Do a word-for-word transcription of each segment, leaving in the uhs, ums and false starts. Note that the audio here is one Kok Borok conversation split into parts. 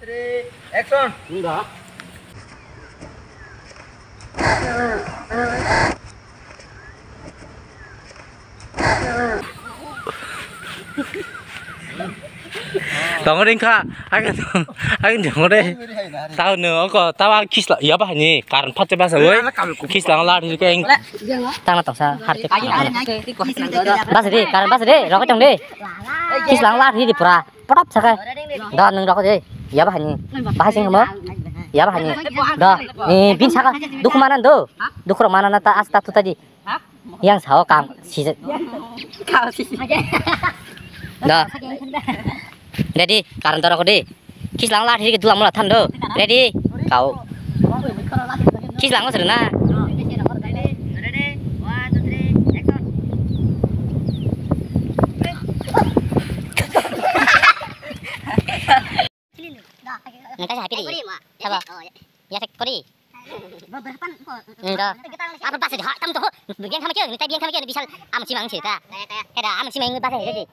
Three, action. Tong ring kha, agin tong, agin tong re. Tao no, oko, tao ang kisla, ya bah ni, karan phat ba sa woi. Kisla la ni ke, tang na tong sa, har ke. Bas de, karan bas de, rok tong de. Kisla la ni di pura. Potop saka. Da nung rok de. Ya bahani. Bahai sing mo. Ya bahani. Da. Ni bin saka. Duk mana do. Duk rok mana na ta asta tu tadi. Yang sao kam si. Da. Ready. Karan dorok de. Kislang la thiri dulang mula thando. Ready. Kau. Kislang mas rena. Nang kasa happy di. Sabo. Ya sek kori. Enggak. Apa pas di hak tam tuh? Biang sama kyo, minta biang sama kyo, bisa am simang sih ta. Ada am simang bahasa jadi.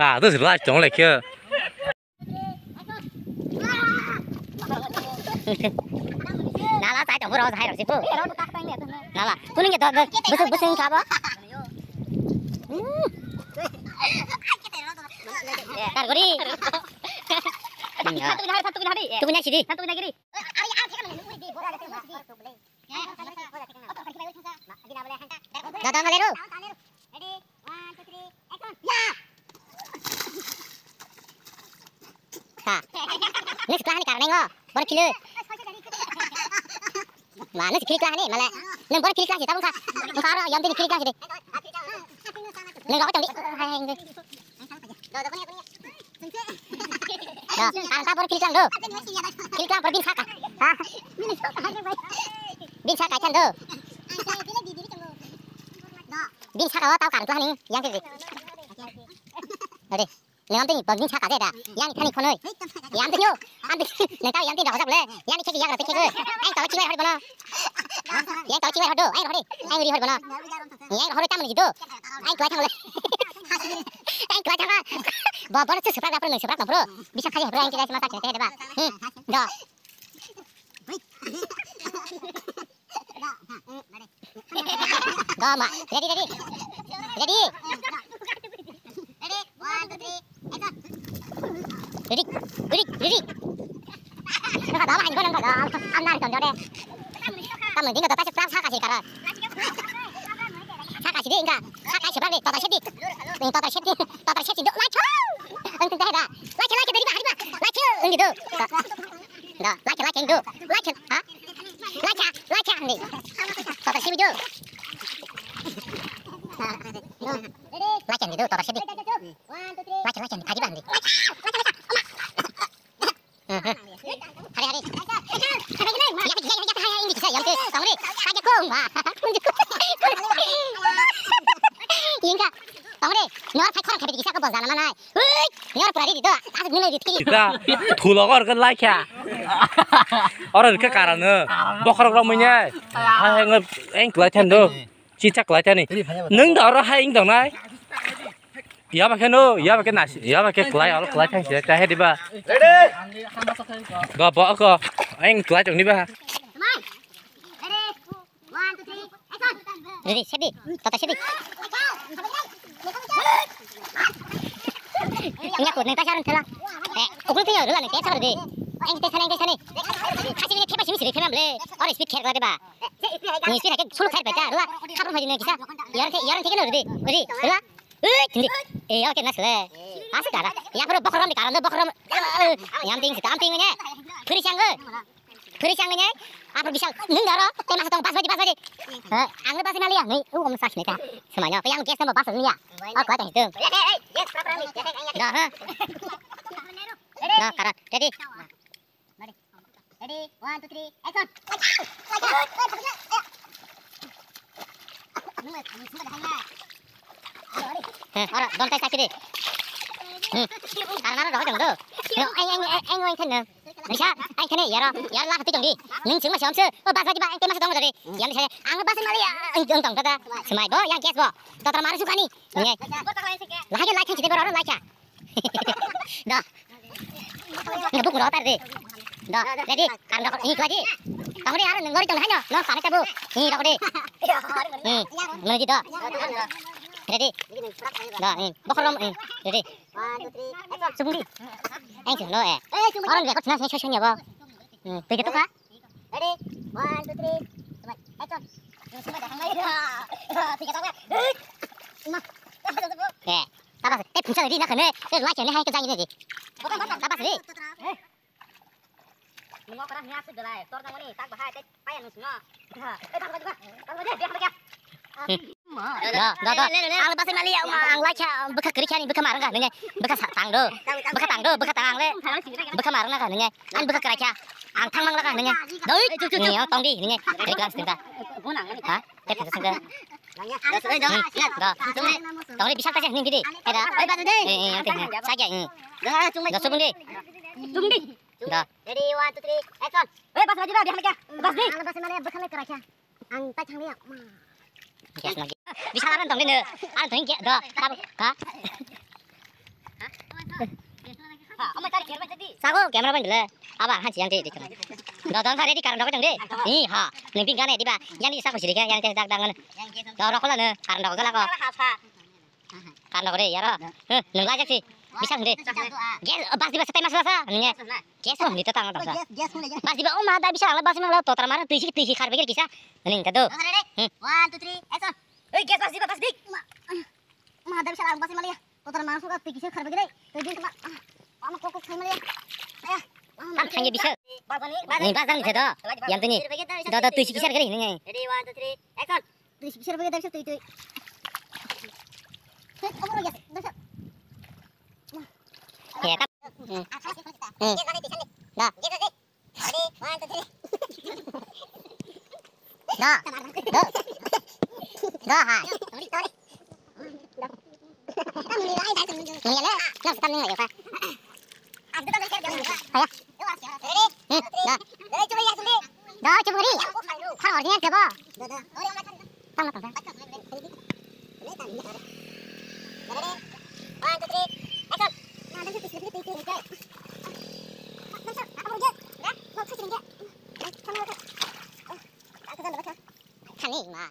Ah, tu sih lah, cong lek ya. Nala, tai tong phuru hai rok si phu. Nala, kuning ke dog, busuk busuk kha bo. Kar gori. Tukuna sidi. Tukuna giri. Dada ngalero. Ha. Nung sikla hani karnai ngo. Bor kilo. Ma nung sikla hani mala. Nung bor kilo kasi tabung kha. Karo yam tini kilo kasi de. Nung rokok tong di. Hai hai. Da, ang ta bor kiliklang do. Kiliklang bor bin saka. Ha? Bin saka chan do. Bin saka o tau kang tuh ning yang sih. Ade. Nang amtini bor bin saka je da. Yang thani khonoi. Yang amtini yo. Amtini nang tau yang tini rokok le. Yang ni keki yang rokok keki. Ang tau chingai hari bono. Yang tau chingai hari do. Ang hari. Ang ri hari bono. Yang hari tamu ni do. Ang tuai thang le. Ang tuai thang. Bo bor se suprak dapur nang suprak dapur. Bisa kaya bro, yang kita cuma tak cerita deh, Pak. Hmm. Go. Go, Mak. Ready, ready. Ready. Ready. One, two, three. Action. Ready. Ready. Ready. Nang kata apa ini kau nang kata? Am nari tonjok deh. Kamu dingko tata seprak saka sih kara. Saka sih deh enggak. Saka seprak deh. Tata sih deh. Tata sih deh. Tata sih deh. Lacho. Ang tengah dah. Lacho lacho dari bahari bah. Lacho. Ang gitu. Da. Lacho lacho ang gitu. Lacho. Ha? Lacho. Lacho ang gitu. Tata sih deh. Lacho ang gitu. Tata sih deh. Lacho lacho ang gitu. Tadi bah ang gitu. Hari hari. Ya ya ya ya ini bisa yang ke tongre. Kaje kong ba. Inga. Tongre. Nyor thai khorang khabe kisa ko bojana manai. Ui. Nyor pura di do. Asuk nile di thili. Kita thulogor ke laikha. Oro ke karano. Bokhorok rok munya. Hai nge eng klai than do. Chichak lai tani. Nung da oro hai ing dong nai. Ya ba khe no, ya ba khe nasi, ya ba khe klai oro klai thang se ta he diba. Ready. Go bo go. Eng klai tong diba. Ready, sedi. Tata sedi. Nya ko neta charun thela. Eh, ukul tiya rula neta char de. Eng te sane, eng te sane. Khasi ni theba simi siri thema ble. Oro speed kher kla diba. Ni speed hake sulu kher peta rula. Khapur phai ni kisa. Yaran the, yaran the no de. Ri, rula. Ui, tindi. Eh, ya, oke, nas le. As kara. Ya, pura bokrom di karam, bokrom. Yang ting, tam ting ne. Puri chang. Puri chang ne. Apa bisa nung daro? Te mas tong pas baji, pas baji. Ha, ang le pas na liya. Ni, u om sas ne ta. Semuanya. Yang guest nama pas ni ya. Oh, kuat itu. Dah, ha. Dah, kara. Jadi. Ready, one, two, three, action. He, oro, don tai sakiri. Hmm. Karnaro rok jong do. Yo, ai, ai, ai, ai, ai, khen. Bisa, ai, khen, yaro, yaro la hati jong di. Ning sing ma siam se. O, bas, bas, bas, kema sa dong dari. Yang saya, ang bas mali ya, ang, ang tong kata. Semai bo, yang kes bo. Totor maru sukani. Nge. Lahai ke lai khen chide boro, lai kya. Da. Nge buk rota re. Da, ready? Kan rok ni tuaji. Tong re, aro nengori tong hanyo. No, kami tabu. Ni rok de. Hmm. Menuju da. Ready? Da, hmm. Bokorom, hmm. Ready? One, two, three, action. Sungdi. Action, no, eh. Orang dia kau cina sini sini apa? Hmm. Pergi tu kah? Ready? One, two, three. Action. Eh, tabas, eh, phungsa di na kene, eh, lai kene hai ke jang ini di. Tabas di. Nungok kara nia sih belai, tor tangoni, tak bahai, tak payah nung singo. Eh, tak bahai, tak bahai, dia apa kya? Da, da, da. Ang basi mali ya, ang lai kya, bwkha kri kya ni, bwkha marang ka nunge, bwkha sa tang do, bwkha tang do, bwkha tang le, bwkha marang ka nunge, ang bwkha kra kya, ang thang mang la ka nunge. Doi, ni ang tong di nunge, kri kla sing ta. Ha? Te phasa sing ta. Da. Tong di bisal ta je ning di. Ada. Eh, eh, yang te. Sa kya. Da, subung di. Subung di. Da. Ready, one, two, three, action. Eh, bas lagi, bas, dia kya? Bas di. Ang basi mali ya, bwkha le kra kya. Ang tai thang liya. Gas magi. Bisa aran tong dino. Aran tong ge do. Ha? Sago camera ban dile. Aba han siang de de. Do don sare di karan dok jang de. Ni ha. Ning ping gane di ba. Yang di sako siri ga yang te dak dang. Do rokol ne karan dok gala ko. Kan rok re yaro. Huh, nung lajak si. Bisa nung de. Gas, bas di bas tai mas bas. Nunge. Gas hom ni ta tang tang sa. Bas di ba o ma da bisa la bas mang la totar mar tui si tui si khar begir kisa. Ning ta do. Hmm. One, two, three, action. Oi, gas bas di ba bas di. Ma da bisa la bas mang la ya. Totar mar suka tui kisa khar begir. Tui din ma. Ama kok kok khai ma la ya. Aya. Kam thangye bisa. Bas ni. Ni bas dang ni do. Yang tuni. Do do tui si kisa gari nunge. Ready, one, two, three, action. Tui sipsir bagi dari situ itu. Hei, apa lagi? Dari situ. Ya, tak. Hmm. Hmm. Dah. Dah. Dah. Dah, hai. Niyale, nang setan ning ayo ka. Aya. Hmm, dah. Dah, coba ri. Thang ordiyan coba. Tang na tang. Thani ma.